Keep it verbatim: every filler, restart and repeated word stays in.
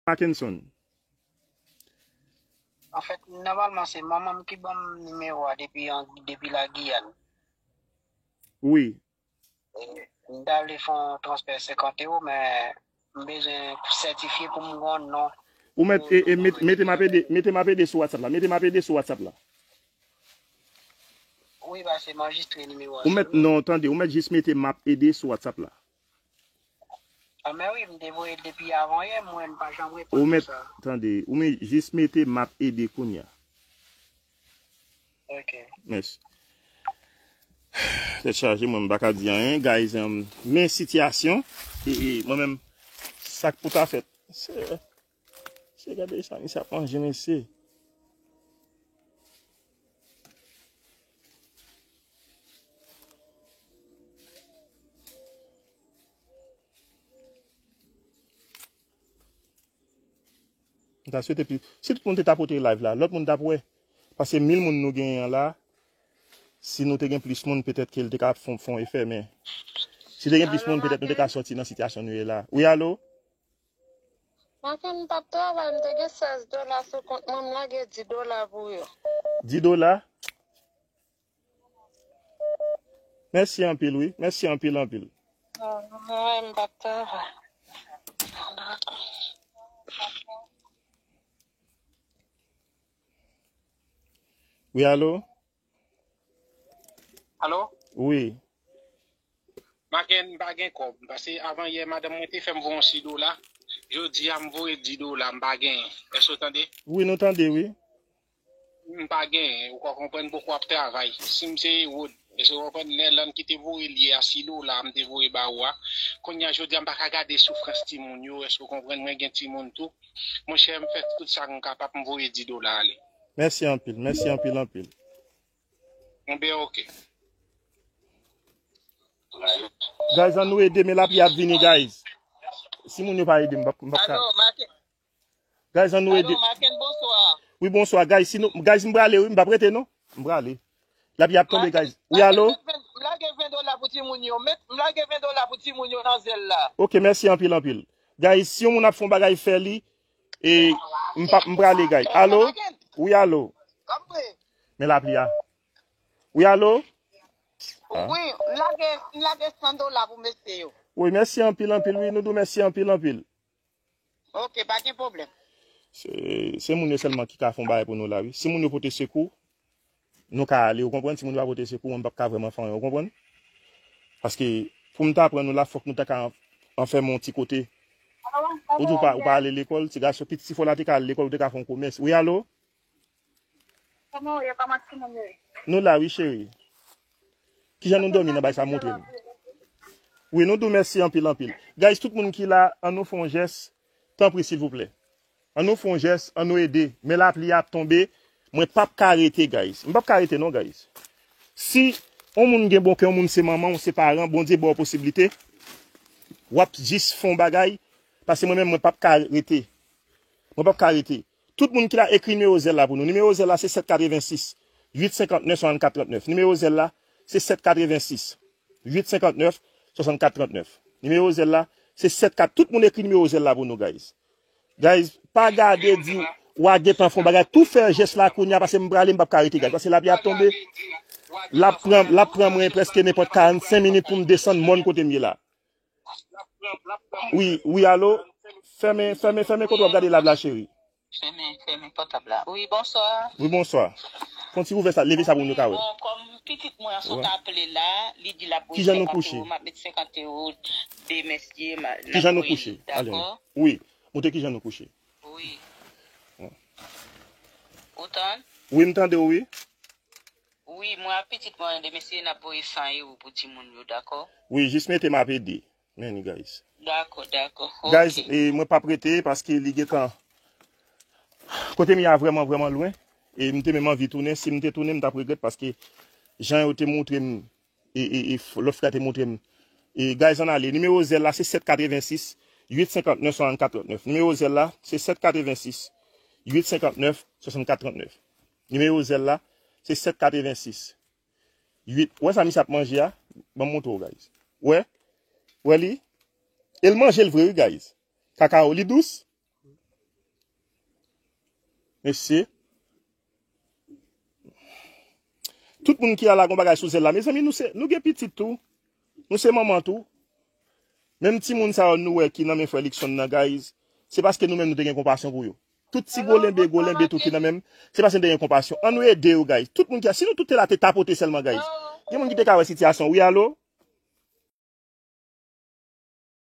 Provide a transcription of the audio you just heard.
Mackenson. Anfèt, nòmalman, se manman m ki ban m nimewo a depi, an- depi la Giyàn. Wi. M ta vle fè yon transfè senkant ewo, men m bezwen sètifye pou m gen yon non. Ou mèt e, e, met- mete m ap ede, mete m ap ede sou WhatsApp la. Mete m ap ede sou WhatsApp la. Wi, pase m anrejistre nimewo a. Ou mèt, non, tande, ou mèt jis mete m ap ede sou WhatsApp la. Ah, men wi, m te voye l depi avan yè, mwen, m pa janm reponn Ou pou mèt, sa. Tande, ou mèt jis mete m ap ede kounye a. Ok. Mèsi. Tèt chaje, mwen, m pa ka di anyen, guys. Um, men sitiyasyon, e, e, mwen menm, sa k pou ta fèt. Se, se gade sa, misye ap manje, mesye. M ta swete pi. Si tout moun te tapote live la, lòt moun t ap wè. Paske mil moun nou genyen an la, si nou te gen plis moun, petèt ke l te ka fon, fon efè, men si te gen plis moun, petèt nou te ka sòti nan sitiyasyon nou ye la. Wi, alo? Maken, m p ap travay, m te gen sèz dola sou kont mwen, m lage dis dola pou yo. Dis dola? Mèsi anpil, wi. Mèsi anpil, anpil. Mwen, m p ap travay. Wi, alo? Alo? Wi. Maken, m pa gen kòb. Paske avan yè, madanm mwen te fè m voye yon sis dola. Jodi a, m voye dis dola, m pa genyen. Èske w tande? Wi, nou tande, wi. M pa genyen. Ou ka konprann, poko ap travay. Si m se Erod, èske w konprann, Nèland ki te voye l yè a, sis dola, m te voye ba ou a. Kounye a, jodi a, m pa ka gade soufrans timoun yo. Èske w konprann, mwen gen timoun tou. Monchè, m fè tout sa m kapab, m voye dis dola ale. Mèsi anpil, mèsi anpil, anpil. Enben, ok. Guys, an nou ede, men lapli ap vini, guys. Si moun yo pa ede, m p ap, m p ap ka. Alo, Maken. Guys, an nou ede. Alo, Maken, bonswa. Wi, bonswa, guys. Si nou, guys, m prale, wi, m p ap rete, non. M prale. Lapli ap tonbe, guys. Wi, alo? M lage ven dola pou timoun yo. Met, m lage ven dola pou timoun yo nan zèl la. Ok, mèsi anpil, anpil. Guys, si yon moun ap fè yon bagay, fè li. E m p ap, m prale, guys. Alo? Wi, alo? Men lapli a. Wi, alo? Wi, m lage, m lage san dola pou mesye yo. Wi, mèsi anpil, anpil, wi. Nou di w mèsi anpil, anpil. Ok, pa gen pwoblèm. Se, se moun yo sèlman ki ka fè yon bagay pou nou la, wi. Si moun yo pote sekou, nou ka ale, ou konprann? Si moun yo pa pote sekou, mwen m p ap ka vrèman fè anyen, ou konprann? Paske, pou m ta pran nou la, fòk nou ta ka an, anfèmen yon ti kote. Ou di w pa, ou pa ale lekòl, ti gason, piti ti fò la te ka ale lekòl, ou te ka fè yon komès. Wi, alo? Kòman w ye? Kòman timoun yo ye? Nou la, wi, cheri. Kijan nou dòmi nan bay sa montre m? Wi, nou di w mèsi anpil, anpil. Guys, tout moun ki la, an nou fè yon jès, tanpri, silvouplè. An nou fè yon jès, an nou ede. Men lapli a ap tonbe, mwen p ap ka rete, guys. M p ap ka rete, non, guys. Si yon moun gen bon kè, yon moun se manman, ou se paran, Bondye ba w posiblite, w ap jis fè yon bagay, paske mwen menm, mwen p ap ka rete. Mwen p ap ka rete. Tout moun ki la, ekri nimewo zèl la pou nou. Nimewo zèl la, se sèt katrevensis, uit senkant nèf, swasannkat trannèf. Nimewo zèl la, se sèt katrevensis, uit senkant nèf, swasannkat trannèf. Nimewo zèl la, se sèt kat. Tout moun ekri nimewo zèl la pou nou, guys. Guys, pa gade di, w a gentan fè yon bagay. Tou fè jès la kounye a, paske m prale, m p ap ka rete, guys. Paske lapli ap tonbe. L ap pran, l ap pran mwen prèske nenpòt karannsenk minit pou m desann mòn kote m ye la. Wi, wi, alo? Fèmen, fèmen, fèmen kote w ap gade live la, cheri. Fèmen, fèmen pòtab la. Wi, bonswa. Wi, bonswa. Fè yon ti ouvè sa, leve sa pou nou ka wè. Bon, kòm pitit mwen an sot aple la, li di l ap voye senkant ewo, m ap met senkant ewo de mesye, m ap voye li, dakò? Wi, montre kijan nou kouche. Wi. Ou tann? Wi, m tande w, wi. Wi, mwen ak pitit mwen, de mesye, n ap voye san ewo pou timoun yo, dakò? Wi, jis mete m ap ede. Many, guys. Dakò, dakò. Guys, e, mwen p ap rete paske li gentan. Kote m ye a vrèman, vrèman lwen. E m te menm anvi tounen. Si m te tounen, m t ap regrèt paske jan yo te montre m, e, e, e f- lòt frè te montre m. E, guys, ann ale. Nimewo zèl la, se sèt katrevensis, uit senkant nèf, swasannkat trannèf. Nimewo zèl la, se sèt katrevensis, uit senkant nèf, swasannkat trannèf. Nimewo zèl la, se sèt katrevensis, uit. Ou wè sa misye ap manje a? Ban m montre w, guys. Ou wè? Ou wè li? E l manje l vre, wi, guys. Kakao, li dous? Mesye. Tout moun ki al la gon bagay sou zèl la. Mezanmi, nou se, nou gen pitit tou. Nou se manman tou. Menm timoun sa yo nou wè ki nan men frè Luckson nan, guys, se paske nou menm nou te gen konpasyon pou yo. Tout ti gwo lenbe, gwo lenbe tou ki nan menm, se paske nou te gen konpasyon. Ann nou ede yo, guys. Tout moun ki a, si nou tout te la te tapote sèlman, guys. Gen moun ki te ka wè sitiyasyon. Wi, alo?